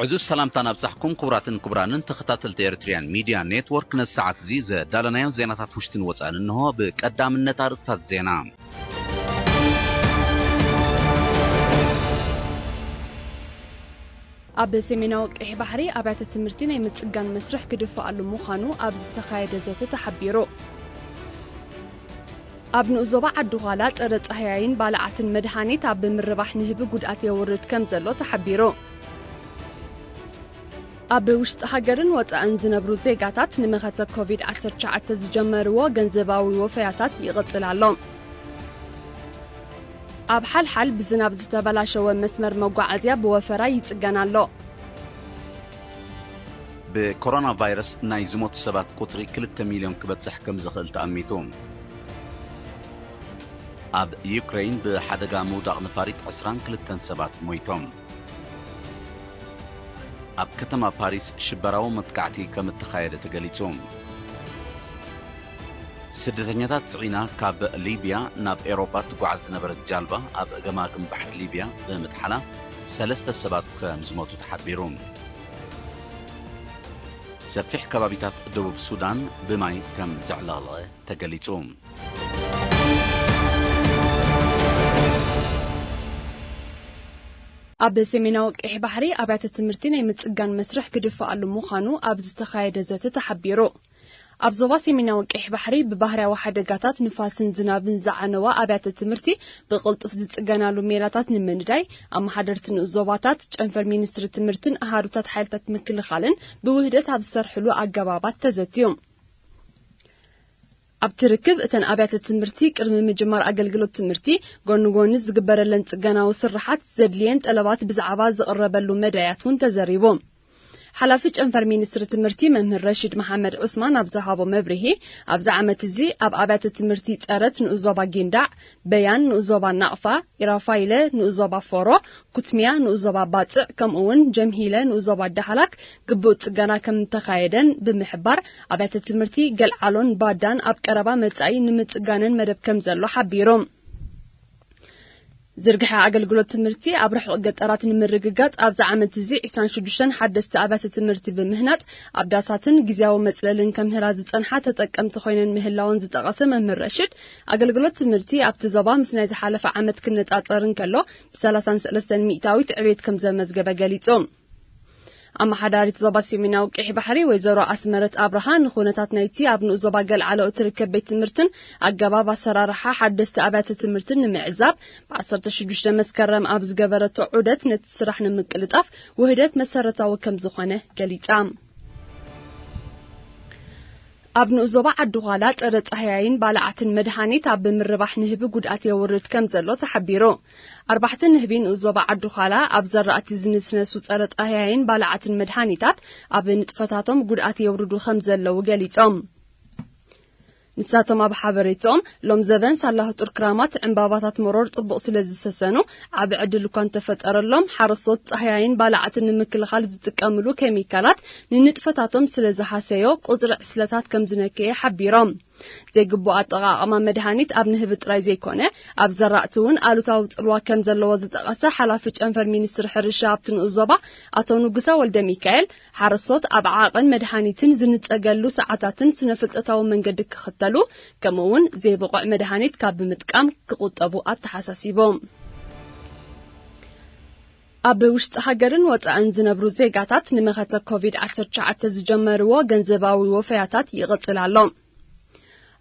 ዕዙዝ ሰላምታ ናብጻሕኩም ክቡራትን ክቡራንን ተኸታተልቲ ኤርትርያን ሚድያ ኔትወርክ፣ ነዚ ሰዓት እዚ ዘዳለናዮ ዜናታት ውሽጥን ወጻእን እንሆ። ብቀዳምነት ኣርእስታት ዜና። ኣብ ሰሜናዊ ቀይሕ ባሕሪ ኣብያተ ትምህርቲ ናይ ምጽጋን መስርሕ ክድፋኣሉ ምዃኑ ኣብ ዝተኻየደ ዘተ ተሓቢሩ። ኣብ ንኡስ ዞባ ዓዲ ዃላ ጸረ ጻህያይን ባልዓትን መድሃኒት ኣብ ምርባሕ ንህቢ ጉድኣት የውርድ ከም ዘሎ ተሓቢሩ። ኣብ ውሽጢ ሃገርን ወጻእን ዝነብሩ ዜጋታት ንመኸተ ኮቪድ ዓሰርተ ትሽዓተ ዝጀመርዎ ገንዘባዊ ወፈያታት ይቕጽል ኣሎ። ኣብ ሓልሓል ብዝናብ ዝተበላሸወ መስመር መጓዓዝያ ብወፈራ ይጽገን ኣሎ። ብኮሮና ቫይረስ ናይ ዝሞቱ ሰባት ቁጽሪ ክልተ ሚልዮን ክበጽሕ ከም ዝኽእል ተኣሚቱ። ኣብ ዩክረይን ብሓደጋ ምውዳቕ ነፋሪት ዕስራን ክልተን ሰባት ሞይቶም። ኣብ ከተማ ፓሪስ ሽበራዊ መጥቃዕቲ ከም እተኻየደ ተገሊጹ። ስደተኛታት ጽዒና ካብ ሊብያ ናብ ኤውሮጳ ትጓዓዝ ዝነበረት ጃልባ ኣብ ገማግም ባሕሪ ሊብያ ብምጥሓላ ሰለስተ ሰባት ከም ዝሞቱ ተሓቢሩ። ሰፊሕ ከባቢታት ደቡብ ሱዳን ብማይ ከም ዘዕለቕለቐ ተገሊጹ። ኣብ ሰሜናዊ ቀይሕ ባሕሪ ኣብያተ ትምህርቲ ናይ ምጽጋን መስርሕ ክድፋኣሉ ምዃኑ ኣብ ዝተኻየደ ዘተ ተሓቢሩ። ኣብ ዞባ ሰሜናዊ ቀይሕ ባሕሪ ብባህርያዊ ሓደጋታት ንፋስን ዝናብን ዝዓነዋ ኣብያተ ትምህርቲ ብቕልጡፍ ዝጽገናሉ ሜላታት ንምንዳይ፣ ኣመሓደርቲ ንኡስ ዞባታት፣ ጨንፈር ሚኒስትሪ ትምህርትን ኣሃዱታት ሓይልታት ምክልኻልን ብውህደት ኣብ ዝሰርሕሉ ኣገባባት ተዘትዩ። ኣብቲ ርክብ፣ እተን ኣብያተ ትምህርቲ ቅድሚ ምጅማር ኣገልግሎት ትምህርቲ፣ ጎኒ ጎኒ ዝግበረለን ጽገናዊ ስርሓት፣ ዘድልየን ጠለባት ብዛዕባ ዝቕረበሉ መዳያት እውን ተዘሪቡ። ሓላፊ ጨንፈር ሚኒስትሪ ትምህርቲ መምህር ረሺድ መሓመድ ዑስማን ኣብ ዝሃቦ መብርሂ፣ ኣብዚ ዓመት እዚ ኣብ ኣብያተ ትምህርቲ ጸረት ንኡስ ዞባ ጊንዳዕ፣ በያን ንኡስ ዞባ ናቕፋ፣ ኢራፋይለ ንኡስ ዞባ ፎሮ፣ ኩትሚያ ንኡስ ዞባ ባጽዕ፣ ከምኡ እውን ጀምሂለ ንኡስ ዞባ ዳህላክ ግቡእ ጽገና ከም እተኻየደን ብምሕባር፣ ኣብያተ ትምህርቲ ገልዓሎን ባዳን ኣብ ቀረባ መጻኢ ንምጽጋነን መደብ ከም ዘሎ ሓቢሩ። ዝርግሐ ኣገልግሎት ትምህርቲ ኣብ ርሑቕ ገጠራት ንምርግጋጽ፣ ኣብዚ ዓመት እዚ ዕስራን ሽዱሽተን ሓደስቲ ኣብያተ ትምህርቲ ብምህናጽ፣ ኣብ ዳሳትን ግዝያዊ መጽለልን ከምህራ ዝጸንሓ ተጠቀምቲ ኮይነን ምህላወን ዝጠቐሰ መምህር ረሽድ፣ ኣገልግሎት ትምህርቲ ኣብቲ ዞባ ምስ ናይ ዝሓለፈ ዓመት ክነጻጸር እንከሎ፣ ብሰላሳን ሰለስተን ሚእታዊት ዕቤት ከም ዘመዝገበ ገሊጹ። ኣመሓዳሪት ዞባ ሰሜናዊ ቀይሕ ባሕሪ ወይዘሮ ኣስመረት ኣብርሃ፣ ንኹነታት ናይቲ ኣብ ንኡስ ዞባ ገልዓሎ እትርከብ ቤት ትምህርትን ኣገባብ ኣሰራርሓ ሓደስቲ ኣብያተ ትምህርትን ንምዕዛብ፣ ብዓሰርተ ሽዱሽተ መስከረም ኣብ ዝገበረቶ ዑደት፣ ነቲ ስራሕ ንምቅልጣፍ ውህደት መሰረታዊ ከም ዝኾነ ገሊጻ። ኣብ ንኡስ ዞባ ዓዲ ዃላ ጸረ ጻህያይን ባልዓትን መድሃኒት ኣብ ምርባሕ ንህቢ ጉድኣት የውርድ ከም ዘሎ ተሓቢሩ። ኣርባሕቲ ንህቢ ንኡስ ዞባ ዓዲ ዃላ ኣብ ዘራእቲ ዝንስነሱ ጸረ ጻህያይን ባልዓትን መድሃኒታት ኣብ ንጥፈታቶም ጉድኣት የውርዱ ከም ዘለዉ ገሊጾም። ንሳቶም ኣብ ሓበሬትኦም፣ ሎም ዘበን ሳላ ህጡር ክራማት ዕምባባታት መሮር ጽቡቕ ስለ ዝሰሰኑ፣ ዓቢ ዕድል እኳ እንተፈጠረሎም፣ ሓረስቶት ጻህያይን ባልዓትን ንምክልኻል ዝጥቀምሉ ኬሚካላት ንንጥፈታቶም ስለ ዝሃሰዮ፣ ቁጽሪ ዕስለታት ከም ዝነከየ ሓቢሮም። ዘይግቡእ ኣጠቓቕማ መድሃኒት ኣብ ንህቢ ጥራይ ዘይኮነ፣ ኣብ ዘራእቲ እውን ኣሉታዊ ጽልዋ ከም ዘለዎ ዝጠቐሰ ሓላፊ ጨንፈር ሚኒስትሪ ሕርሻ ኣብቲ ንኡስ ዞባ ኣቶ ንጉሰ ወልደ ሚካኤል፣ ሓረስቶት ኣብ ዓቐን መድሃኒትን ዝንጸገሉ ሰዓታትን ስነ-ፍልጠታዊ መንገዲ ክኽተሉ፣ ከምኡ እውን ዘይብቑዕ መድሃኒት ካብ ብምጥቃም ክቑጠቡ ኣተሓሳሲቦም። ኣብ ውሽጢ ሃገርን ወጻእን ዝነብሩ ዜጋታት ንመኸተ ኮቪድ ዓሰርተ ትሽዓተ ዝጀመርዎ ገንዘባዊ ወፈያታት ይቕጽል ኣሎ።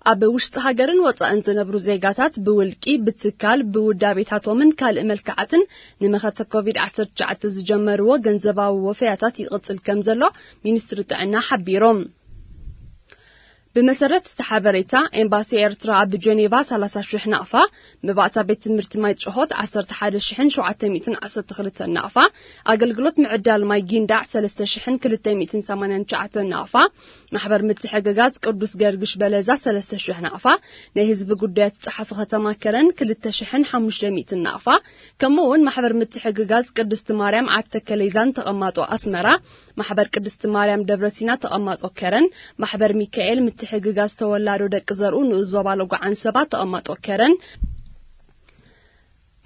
ኣብ ውሽጢ ሃገርን ወጻእን ዝነብሩ ዜጋታት ብውልቂ፣ ብትካል፣ ብውዳቤታቶምን ካልእ መልክዓትን ንመኸተ ኮቪድ ዓሰርተ ትሽዓተ ዝጀመርዎ ገንዘባዊ ወፈያታት ይቕጽል ከም ዘሎ ሚኒስትሪ ጥዕና ሓቢሮም። ብመሰረት እቲ ሓበሬታ፣ ኤምባሲ ኤርትራ ኣብ ጀኔቫ ሰላሳ ሽሕ ናቕፋ፣ መባእታ ቤት ትምህርቲ ማይ ጭሆት ዓሰርተ ሓደ ሽሕን ሸውዓተ ሚእትን ዓሰርተ ክልተን ናቕፋ፣ ኣገልግሎት ምዕዳል ማይ ጊንዳዕ ሰለስተ ሽሕን ክልተ ሚእትን ሰማንያን ትሽዓተን ናቕፋ፣ ማሕበር ምትሕግጋዝ ቅዱስ ገርግሽ በለዛ ሰለስተ ሽሕ ናቕፋ፣ ናይ ህዝቢ ጉዳያት ጸሓፊ ከተማ ከረን ክልተ ሽሕን ሓሙሽተ ሚእትን ናቕፋ፣ ከምኡ እውን ማሕበር ምትሕግጋዝ ቅድስቲ ማርያም ዓድ ተከሌዛን ተቐማጦ ኣስመራ፣ ማሕበር ቅድስቲ ማርያም ደብረ ሲና ተቐማጦ ከረን፣ ማሕበር ሚካኤል ምትሕግጋዝ ተወላዶ ደቂ ዘርኡ ንኡስ ዞባ ሎጎ ዓንሰባ ተቐማጦ ከረን፣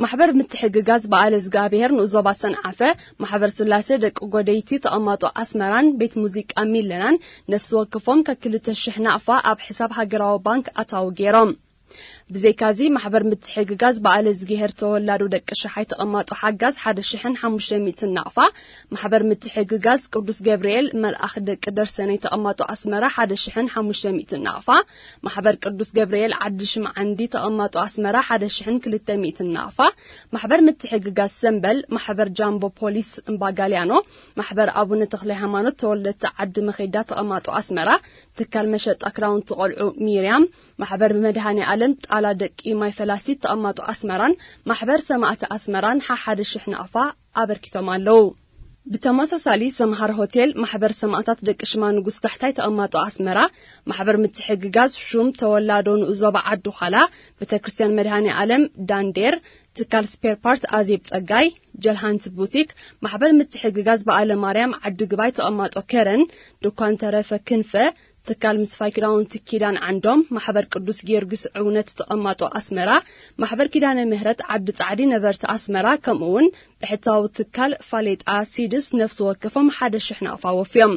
ማሕበር ምትሕግጋዝ በዓለ እግዚኣብሔር ንኡስ ዞባ ሰንዓፈ፣ ማሕበር ስላሴ ደቂ ጎደይቲ ተቐማጦ ኣስመራን ቤት ሙዚቃ ሚለናን ነፍሲ ወከፎም ካብ ክልተ ሽሕ ናቕፋ ኣብ ሕሳብ ሃገራዊ ባንክ ኣታዊ ገይሮም። ብዘይካዚ ማሕበር ምትሕግጋዝ በዓለ እግዚኣብሔር ተወላዶ ደቂ ሽሓይ ተቐማጦ ሓጋዝ ሓደ ሽሕን ሓሙሽተ ሚእትን ናቕፋ፣ ማሕበር ምትሕግጋዝ ቅዱስ ገብርኤል መልኣኽ ደቂ ደርሰነይ ተቐማጦ ኣስመራ ሓደ ሽሕን ሓሙሽተ ሚእትን ናቕፋ፣ ማሕበር ቅዱስ ገብርኤል ዓዲ ሽምዓንዲ ተቐማጦ ኣስመራ ሓደ ሽሕን ክልተ ሚእትን ናቕፋ፣ ማሕበር ምትሕግጋዝ ሰምበል፣ ማሕበር ጃምቦ ፖሊስ እምባጋልያኖ፣ ማሕበር ኣቡነ ተክለ ሃይማኖት ተወለድቲ ዓዲ መኼዳ ተቐማጦ ኣስመራ፣ ትካል መሸጣ ክዳውንቲ ቆልዑ ሚርያም፣ ማሕበር መድሃኔ ኣለም ጣላ ደቂ ማይ ፈላሲት ተቐማጦ ኣስመራን ማሕበር ሰማእቲ ኣስመራን ሓሓደ ሽሕ ናቕፋ ኣበርኪቶም ኣለዉ። ብተመሳሳሊ ሰምሃር ሆቴል፣ ማሕበር ሰማእታት ደቂ ሽማ ንጉስ ታሕታይ ተቐማጦ ኣስመራ፣ ማሕበር ምትሕግጋዝ ሹም ተወላዶ ንኡስ ዞባ ዓዲ ዃላ፣ ቤተክርስትያን መድሃኔ ኣለም ዳንዴር፣ ትካል ስፔር ፓርት ኣዜብ ጸጋይ፣ ጀልሃንት ቡቲክ፣ ማሕበር ምትሕግጋዝ በዓለ ማርያም ዓዲ ግባይ ተቐማጦ ከረን፣ ድኳን ተረፈ ክንፈ፣ ትካል ምስፋይ ክዳውንቲ ኪዳን ዓንዶም፣ ማሕበር ቅዱስ ጊዮርጊስ ዕውነት ተቐማጦ ኣስመራ፣ ማሕበር ኪዳነ ምህረት ዓዲ ጻዕዲ ነበርቲ ኣስመራ፣ ከምኡ እውን ብሕታዊ ትካል ፋሌጣ ሲድስ ነፍሲ ወከፎም ሓደ ሽሕ ናቕፋ ወፍዮም።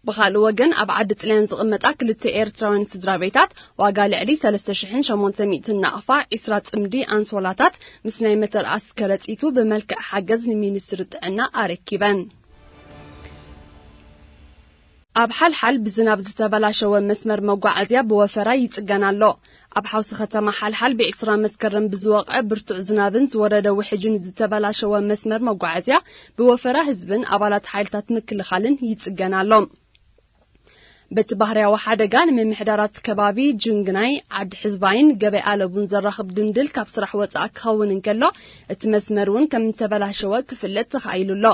ብኻልእ ወገን ኣብ ዓዲ ጥልያን ዝቕመጣ ክልተ ኤርትራውያን ስድራ ቤታት ዋጋ ልዕሊ ሰለስተ ሽሕን ሸሞንተ ሚእትን ናቕፋ ዒስራ ጽምዲ ኣንሶላታት ምስ ናይ መተርኣስ ከረጺቱ ብመልክዕ ሓገዝ ንሚኒስትሪ ጥዕና ኣረኪበን። ኣብ ሓልሓል ብዝናብ ዝተበላሸወ መስመር መጓዓዝያ ብወፈራ ይጽገን ኣሎ። ኣብ ሓውሲ ከተማ ሓልሓል ብዒስራ መስከረም ብዝወቕዐ ብርቱዕ ዝናብን ዝወረደ ውሕጅን ዝተበላሸወ መስመር መጓዓዝያ ብወፈራ ህዝብን ኣባላት ሓይልታት ምክልኻልን ይጽገን ኣሎ። በቲ ባህርያዊ ሓደጋ ንምምሕዳራት ከባቢ ጅንግናይ፣ ዓዲ ሕዝባይን ገበይ ኣለቡን ዘራኽብ ድንድል ካብ ስራሕ ወጻኢ ክኸውን እንከሎ፣ እቲ መስመር እውን ከም እተበላሸወ ክፍለጥ ተኻኢሉ ኣሎ።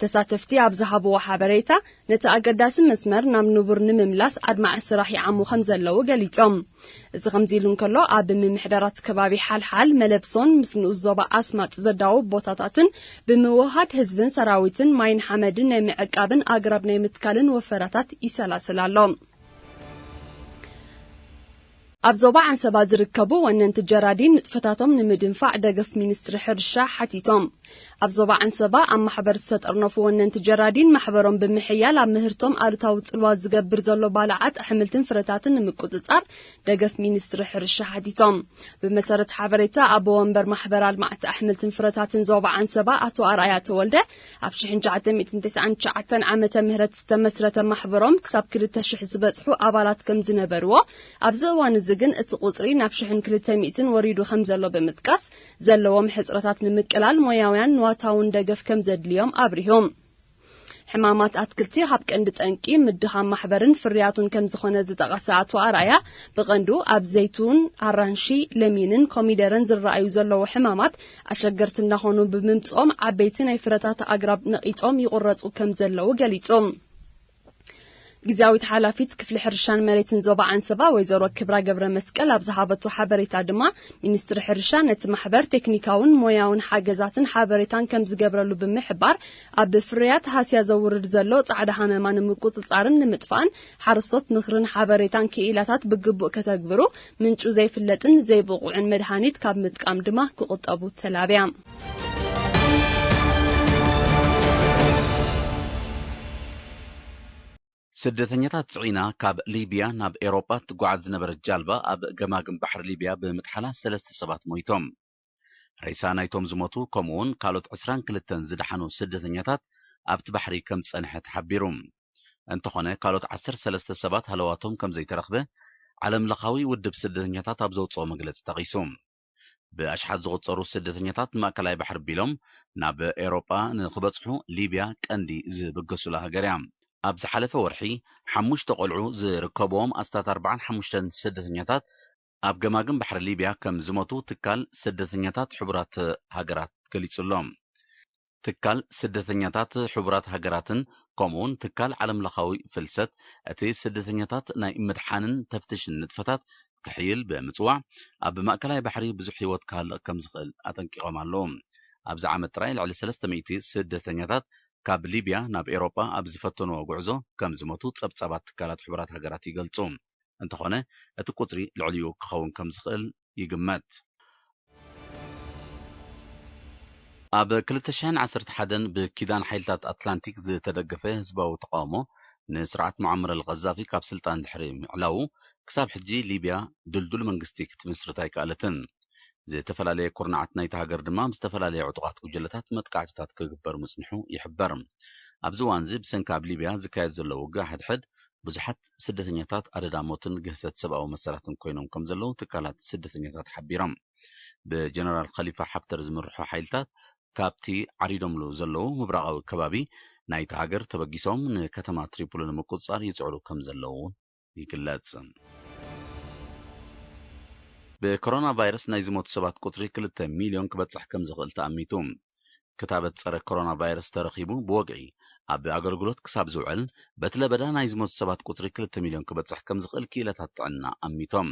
ተሳተፍቲ ኣብ ዝሃብዎ ሓበሬታ፣ ነቲ ኣገዳሲ መስመር ናብ ንቡር ንምምላስ ኣድማዒ ስራሕ ይዓሙ ከም ዘለዉ ገሊጾም። እዚ ከምዚ ኢሉ እንከሎ፣ ኣብ ምምሕዳራት ከባቢ ሓልሓል፣ መለብሶን ምስ ንኡስ ዞባ ኣስማጥ ዘዳውብ ቦታታትን ብምውህሃድ ህዝብን ሰራዊትን ማይን ሓመድን ናይ ምዕቃብን ኣግራብ ናይ ምትካልን ወፈራታት ይሰላስል ኣሎ። ኣብ ዞባ ዓንሰባ ዝርከቡ ወነንቲ ጀራዲን ንጥፈታቶም ንምድንፋዕ ደገፍ ሚኒስትሪ ሕርሻ ሓቲቶም። ኣብ ዞባ ዓንሰባ ኣብ ማሕበር ዝተጠርነፉ ወነንቲ ጀራዲን ማሕበሮም ብምሕያል ኣብ ምህርቶም ኣሉታዊ ጽልዋ ዝገብር ዘሎ ባልዓት ኣሕምልትን ፍረታትን ንምቁጽጻር ደገፍ ሚኒስትሪ ሕርሻ ሓቲቶም። ብመሰረት ሓበሬታ ኣቦ ወንበር ማሕበር ኣልማዕቲ ኣሕምልትን ፍረታትን ዞባ ዓንሰባ ኣቶ ኣርኣያ ተወልደ፣ ኣብ ሽሕን ትሽዓተ ሚእትን ተስዓን ትሽዓተን ዓመተ ምህረት ዝተመስረተ ማሕበሮም ክሳብ ክልተ ሽሕ ዝበጽሑ ኣባላት ከም ዝነበርዎ፣ ኣብዚ እዋን እዚ ግን እቲ ቁጽሪ ናብ ሽሕን ክልተ ሚእትን ወሪዱ ከም ዘሎ ብምጥቃስ፣ ዘለዎም ሕጽረታት ንምቅላል ሞያውያን ንዋታውን ደገፍ ከም ዘድልዮም ኣብሪሆም። ሕማማት ኣትክልቲ ካብ ቀንዲ ጠንቂ ምድኻም ማሕበርን ፍርያቱን ከም ዝኾነ ዝጠቐሰ ኣቶ ኣርኣያ፣ ብቐንዱ ኣብ ዘይቱን፣ ኣራንሺ፣ ለሚንን ኮሚደረን ዝረኣዩ ዘለዉ ሕማማት ኣሸገርቲ እናኾኑ ብምምጽኦም፣ ዓበይቲ ናይ ፍረታት ኣግራብ ነቒጾም ይቑረጹ ከም ዘለዉ ገሊጹ። ግዝያዊት ሓላፊት ክፍሊ ሕርሻን መሬትን ዞባ ዓንሰባ ወይዘሮ ክብራ ገብረ መስቀል ኣብ ዝሃበቶ ሓበሬታ ድማ፣ ሚኒስትሪ ሕርሻ ነቲ ማሕበር ቴክኒካውን ሞያውን ሓገዛትን ሓበሬታን ከም ዝገብረሉ ብምሕባር፣ ኣብ ፍርያት ሃስያ ዘውርድ ዘሎ ጻዕዳ ሃመማ ንምቁጽጻርን ንምጥፋእን ሓረስቶት ምኽርን ሓበሬታን ክኢላታት ብግቡእ ከተግብሩ፣ ምንጩ ዘይፍለጥን ዘይብቑዕን መድሃኒት ካብ ምጥቃም ድማ ክቑጠቡ ተላብያ። ስደተኛታት ጽዒና ካብ ሊብያ ናብ ኤውሮጳ ትጓዓዝ ዝነበረት ጃልባ ኣብ ገማግም ባሕሪ ሊብያ ብምጥሓላ ሰለስተ ሰባት ሞይቶም። ሬሳ ናይቶም ዝሞቱ ከምኡውን ካልኦት ዕስራን ክልተን ዝደሓኑ ስደተኛታት ኣብቲ ባሕሪ ከም ዝጸንሐ ተሓቢሩ። እንተኾነ ካልኦት ዓሰርተ ሰለስተ ሰባት ሃለዋቶም ከም ዘይተረኽበ ዓለምለኻዊ ውድብ ስደተኛታት ኣብ ዘውጽኦ መግለጺ ጠቒሱ። ብኣሽሓት ዝቑጸሩ ስደተኛታት ማእከላይ ባሕሪ ቢሎም ናብ ኤውሮጳ ንኽበጽሑ ሊብያ ቀንዲ ዝብገሱላ ሃገር እያ። ኣብ ዝሓለፈ ወርሒ ሓሙሽተ ቆልዑ ዝርከብዎም ኣስታት ኣርባዓን ሓሙሽተን ስደተኛታት ኣብ ገማግም ባሕሪ ሊብያ ከም ዝሞቱ ትካል ስደተኛታት ሕቡራት ሃገራት ገሊጹ ኣሎ። ትካል ስደተኛታት ሕቡራት ሃገራትን ከምኡውን ትካል ዓለምለኻዊ ፍልሰት እቲ ስደተኛታት ናይ ምድሓንን ተፍትሽን ንጥፈታት ክሕይል ብምጽዋዕ ኣብ ማእከላይ ባሕሪ ብዙሕ ህይወት ክሃልቕ ከም ዝኽእል ኣጠንቂቖም ኣለዉ። ኣብዚ ዓመት ጥራይ ልዕሊ ሰለስተ ሚእቲ ስደተኛታት ካብ ሊብያ ናብ ኤውሮጳ ኣብ ዝፈተንዎ ጉዕዞ ከም ዝሞቱ ጸብጻባት ትካላት ሕቡራት ሃገራት ይገልጹ። እንተኾነ እቲ ቁጽሪ ልዕሊኡ ክኸውን ከም ዝኽእል ይግመት። ኣብ ክልተ ሽሕን ዓሰርተ ሓደን ብኪዳን ሓይልታት ኣትላንቲክ ዝተደገፈ ህዝባዊ ተቓውሞ ንስርዓት ሙዓመር ኣልቀዛፊ ካብ ስልጣን ድሕሪ ምዕላዉ፣ ክሳብ ሕጂ ሊብያ ድልዱል መንግስቲ ክትምስርት ኣይከኣለትን። ዝተፈላለየ ኩርናዓት ናይታ ሃገር ድማ ብዝተፈላለየ ዕጡቓት ጉጅለታት መጥቃዕትታት ክግበር ምጽንሑ ይሕበር። ኣብዚ እዋንዚ ብሰንኪ ኣብ ሊብያ ዝካየድ ዘሎ ውግእ ሓድሕድ ብዙሓት ስደተኛታት ኣደዳ ሞትን ግህሰት ሰብኣዊ መሰላትን ኮይኖም ከም ዘለዉ ትካላት ስደተኛታት ሓቢሮም። ብጀነራል ኸሊፋ ሓፍተር ዝምርሑ ሓይልታት ካብቲ ዓሪዶምሉ ዘለዉ ምብራቓዊ ከባቢ ናይቲ ሃገር ተበጊሶም ንከተማ ትሪፖሊ ንምቁጽጻር ይጽዕሩ ከም ዘለዉ ይግለጽ። ብኮሮና ቫይረስ ናይ ዝሞቱ ሰባት ቁጽሪ ክልተ ሚልዮን ክበጽሕ ከም ዝኽእል ተኣሚቱ። ክታበት ጸረ ኮሮና ቫይረስ ተረኺቡ ብወግዒ ኣብ ኣገልግሎት ክሳብ ዝውዕል፣ በቲ ለበዳ ናይ ዝሞቱ ሰባት ቁጽሪ ክልተ ሚልዮን ክበጽሕ ከም ዝኽእል ክኢላታት ጥዕና ኣሚቶም።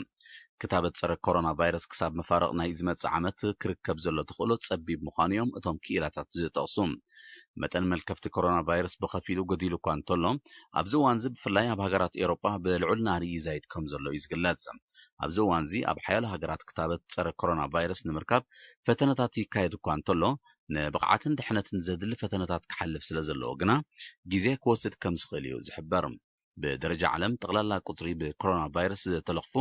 ክታበት ጸረ ኮሮና ቫይረስ ክሳብ መፋርቕ ናይ ዝመጽእ ዓመት ክርከብ ዘሎ ተኽእሎ ጸቢብ ምዃኑ እዮም እቶም ክኢላታት ዝጠቕሱ። መጠን መልከፍቲ ኮሮና ቫይረስ ብኸፊሉ ጎዲሉ እኳ እንተሎ፣ ኣብዚ እዋንዚ ብፍላይ ኣብ ሃገራት ኤውሮጳ ብልዑል ናህሪ ይዛይድ ከም ዘሎ እዩ ዝግለጽ። ኣብዚ እዋንዚ ኣብ ሓያሎ ሃገራት ክታበት ጸረ ኮሮና ቫይረስ ንምርካብ ፈተነታት ይካየድ እኳ እንተሎ፣ ንብቕዓትን ድሕነትን ዘድሊ ፈተነታት ክሓልፍ ስለ ዘለዎ ግና ግዜ ክወስድ ከም ዝኽእል እዩ ዝሕበር። ብደረጃ ዓለም ጠቕላላ ቁጽሪ ብኮሮና ቫይረስ ዝተለኽፉ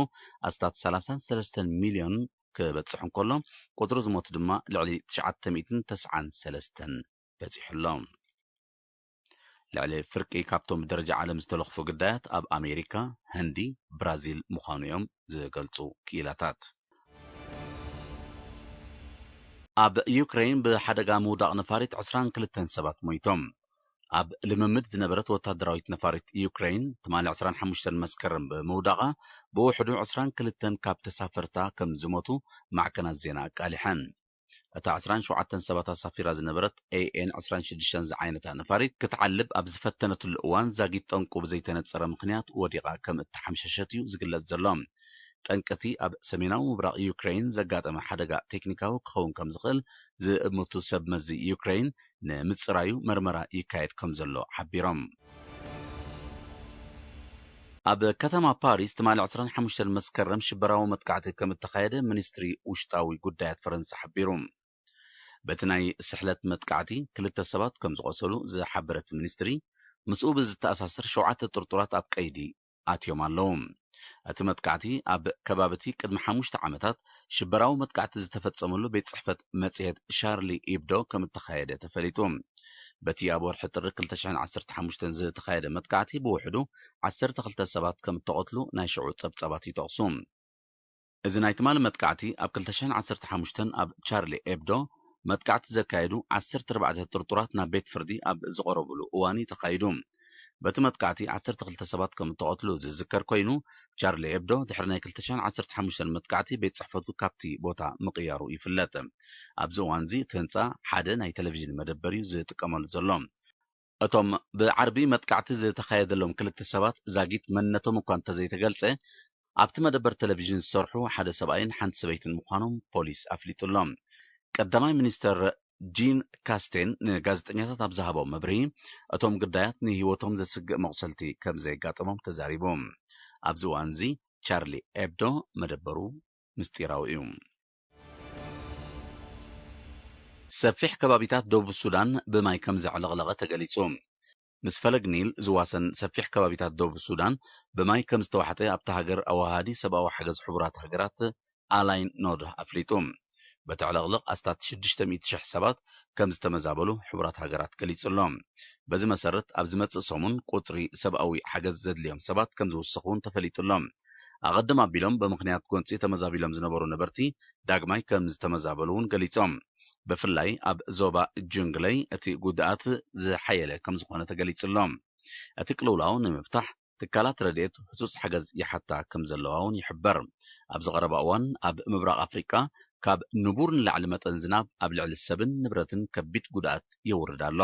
ኣስታት ሰላሳን ሰለስተን ሚልዮን ክበጽሕ እንከሎ፣ ቁጽሪ ዝሞቱ ድማ ልዕሊ ትሽዓተ ሚእትን ተስዓን ሰለስተን በጺሑ ኣሎ። ልዕሊ ፍርቂ ካብቶም ብደረጃ ዓለም ዝተለኽፉ ግዳያት ኣብ ኣሜሪካ፣ ህንዲ፣ ብራዚል ምዃኑ እዮም ዝገልጹ ክኢላታት። ኣብ ዩክሬን ብሓደጋ ምውዳቕ ነፋሪት ዕስራን ክልተን ሰባት ሞይቶም። ኣብ ልምምድ ዝነበረት ወታደራዊት ነፋሪት ዩክሬን ትማሊ ዕስራን ሓሙሽተን መስከረም ብምውዳቓ ብውሕዱ ዕስራን ክልተን ካብ ተሳፈርታ ከም ዝሞቱ ማዕከናት ዜና ኣቃሊሐን። እታ ዕስራን ሸውዓተን ሰባት ኣሳፊራ ዝነበረት ኤ ኤን ዕስራን ሽዱሽተን ዝዓይነታ ነፋሪት ክትዓልብ ኣብ ዝፈተነትሉ እዋን ዛጊት ጠንቁ ብዘይተነጸረ ምኽንያት ወዲቓ ከም እተሓምሸሸት እዩ ዝግለጽ ዘሎ። ጠንቂ እቲ ኣብ ሰሜናዊ ምብራቕ ዩክሬን ዘጋጠመ ሓደጋ ቴክኒካዊ ክኸውን ከም ዝኽእል ዝእምቱ ሰብ መዚ ዩክሬን ንምጽራዩ መርመራ ይካየድ ከም ዘሎ ሓቢሮም። ኣብ ከተማ ፓሪስ ትማሊ ዕስራን ሓሙሽተን መስከረም ሽበራዊ መጥቃዕቲ ከም እተኻየደ ሚኒስትሪ ውሽጣዊ ጉዳያት ፈረንሳ ሓቢሩ። በቲ ናይ ስሕለት መጥቃዕቲ ክልተ ሰባት ከም ዝቖሰሉ ዝሓበረ እቲ ሚኒስትሪ፣ ምስኡ ብዝተኣሳሰር ሸውዓተ ጥርጡራት ኣብ ቀይዲ ኣትዮም ኣለዉ። እቲ መጥቃዕቲ ኣብ ከባቢ እቲ ቅድሚ ሓሙሽተ ዓመታት ሽበራዊ መጥቃዕቲ ዝተፈጸመሉ ቤት ጽሕፈት መጽሔት ሻርሊ ኢብዶ ከም እተኻየደ ተፈሊጡ። በቲ ኣብ ወርሒ ጥሪ ክልተ ሽሕን ዓሰርተ ሓሙሽተን ዝተኻየደ መጥቃዕቲ ብውሕዱ ዓሰርተ ክልተ ሰባት ከም እተቐትሉ ናይ ሽዑ ጸብጻባት ይጠቕሱ። እዚ ናይ ትማሊ መጥቃዕቲ ኣብ ክልተ ሽሕን ዓሰርተ ሓሙሽተን ኣብ ቻርሊ ኤብዶ መጥቃዕቲ ዘካየዱ ዓሰርተ ኣርባዕተ ጥርጡራት ናብ ቤት ፍርዲ ኣብ ዝቐረቡሉ እዋን እዩ ተኻይዱ። በቲ መጥቃዕቲ ዓሰርተ ክልተ ሰባት ከም እተቐትሉ ዝዝከር ኮይኑ፣ ቻርሊ ኤብዶ ድሕሪ ናይ ክልተ ሽሕን ዓሰርተ ሓሙሽተን መጥቃዕቲ ቤት ጽሕፈቱ ካብቲ ቦታ ምቕያሩ ይፍለጥ። ኣብዚ እዋንዚ እቲ ህንጻ ሓደ ናይ ቴሌቪዥን መደበር እዩ ዝጥቀመሉ ዘሎ። እቶም ብዓርቢ መጥቃዕቲ ዝተኻየደሎም ክልተ ሰባት ዛጊት መንነቶም እኳ እንተዘይተገልጸ፣ ኣብቲ መደበር ቴሌቪዥን ዝሰርሑ ሓደ ሰብኣይን ሓንቲ ሰበይትን ምዃኖም ፖሊስ ኣፍሊጡ ኣሎ። ቀዳማይ ሚኒስተር ጂን ካስቴን ንጋዜጠኛታት ኣብ ዝሃቦ መብርሂ፣ እቶም ግዳያት ንህይወቶም ዘስግእ መቑሰልቲ ከም ዘየጋጠሞም ተዛሪቡ። ኣብዚ እዋንዚ ቻርሊ ኤብዶ መደበሩ ምስጢራዊ እዩ። ሰፊሕ ከባቢታት ደቡብ ሱዳን ብማይ ከም ዘዕለቕለቐ ተገሊጹ። ምስ ፈለግ ኒል ዝዋሰን ሰፊሕ ከባቢታት ደቡብ ሱዳን ብማይ ከም ዝተዋሕጠ ኣብታ ሃገር ኣወሃሃዲ ሰብኣዊ ሓገዝ ሕቡራት ሃገራት ኣላይን ኖድ ኣፍሊጡ። በቲ ዕልቕልቕ ኣስታት ሽዱሽተ ሚእቲ ሽሕ ሰባት ከም ዝተመዛበሉ ሕቡራት ሃገራት ገሊጹ ኣሎ። በዚ መሰረት ኣብ ዝመጽእ ሰሙን ቁጽሪ ሰብኣዊ ሓገዝ ዘድልዮም ሰባት ከም ዝውስኽ እውን ተፈሊጡ ኣሎ። ኣቐድም ኣቢሎም ብምኽንያት ጎንጺ ተመዛቢሎም ዝነበሩ ነበርቲ ዳግማይ ከም ዝተመዛበሉ እውን ገሊጾም። ብፍላይ ኣብ ዞባ ጁንግለይ እቲ ጉድኣት ዝሓየለ ከም ዝኾነ ተገሊጹ ኣሎ። እቲ ቅልውላው ንምፍታሕ ትካላት ረድኤት ህጹጽ ሓገዝ ይሓታ ከም ዘለዋ እውን ይሕበር። ኣብዚ ቀረባ እዋን ኣብ ምብራቕ ኣፍሪቃ ካብ ንቡር ንላዕሊ መጠን ዝናብ ኣብ ልዕሊ ሰብን ንብረትን ከቢድ ጉድኣት የውርድ ኣሎ።